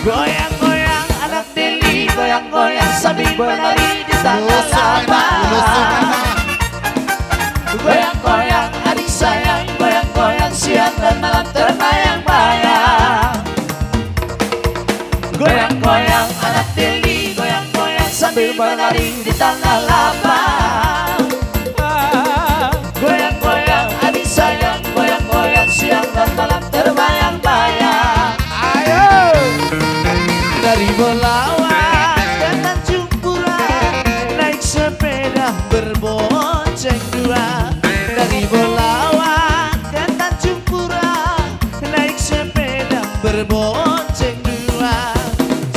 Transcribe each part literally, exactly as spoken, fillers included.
Goyang-goyang anak deli, goyang-goyang sambil berlari di tangga lapang. Goyang-goyang adik sayang, goyang-goyang siang dan malam terbayang-bayang. Goyang-goyang anak deli, goyang-goyang sambil berlari di tangga lapang. Goyang-goyang adik sayang, goyang-goyang siang dan malam terbayang-bayang. Ayo! Dari Bolawan ke Tanjung Pura, naik sepeda berbonceng dua. Dari Bolawan ke Tanjung Pura, naik sepeda berbonceng dua.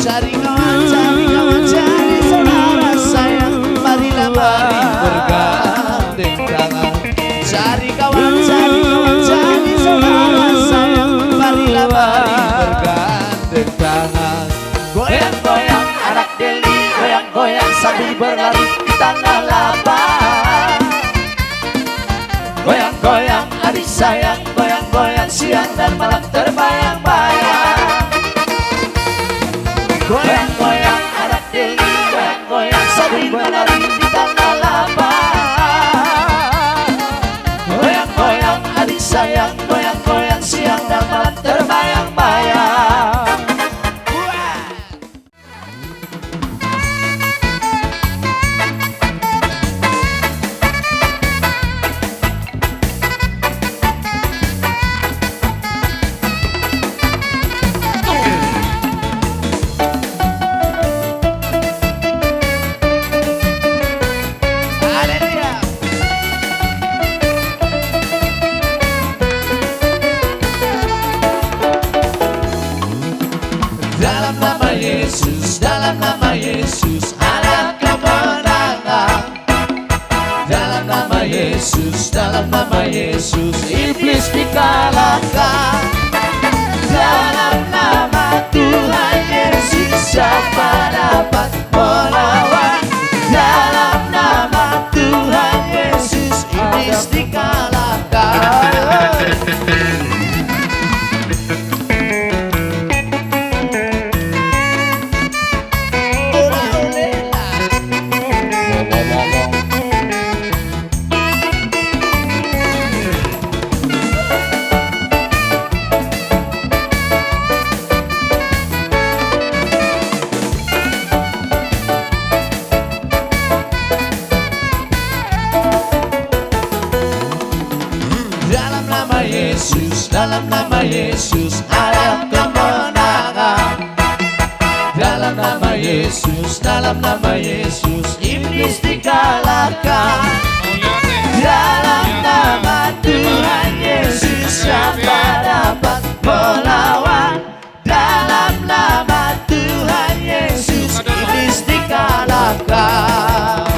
Cari kawan, cari kawan, cari saudara sayang, marilah mari bergandeng tangan. Cari kawan, cari kawan, cari saudara sayang, marilah mari bergandeng tangan. Goyang-goyang anak deli, goyang-goyang sambil berlari di tangga lapang. Goyang-goyang adik sayang, goyang-goyang siang dan malam terbayang-bayang. Goyang-goyang anak deli, goyang-goyang sambil berlari di tangga lapang. Goyang-goyang adik sayang, goyang-goyang siang dan malam terbayang-bayang. Wah! Dalam nama Yesus, dalam nama Yesus, ada kemenangan. Dalam nama Yesus, dalam nama Yesus, iblis dikalahkan. Dalam nama Tuhan Yesus, siapa dapat melawan? Dalam nama Tuhan Yesus, iblis dikalahkan. Dalam nama Yesus, dalam nama Yesus, ada kemenangan. Dalam nama Yesus, dalam nama Yesus, iblis dikalahkan. Dalam nama Tuhan Yesus, siapa dapat melawan? Dalam nama Tuhan Yesus, iblis dikalahkan.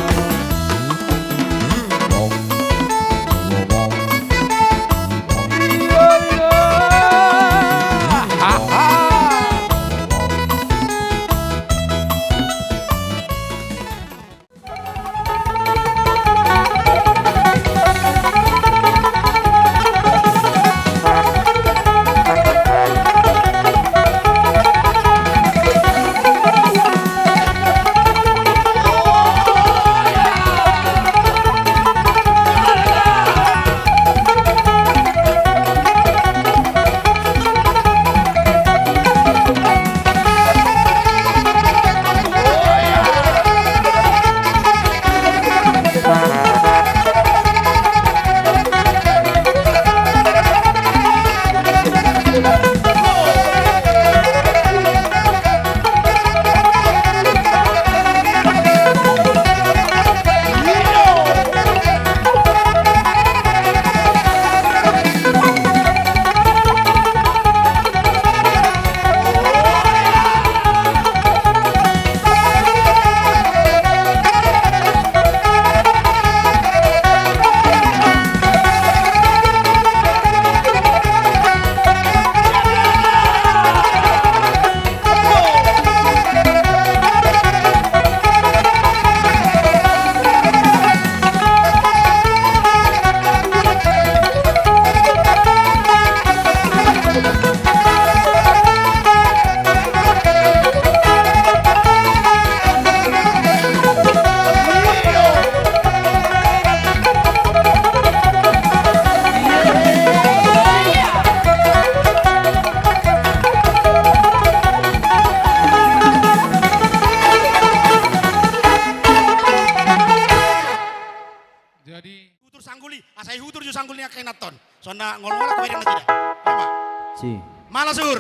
Songon na ngolngol aku bereng na tidak. Apa? Si. Malasur.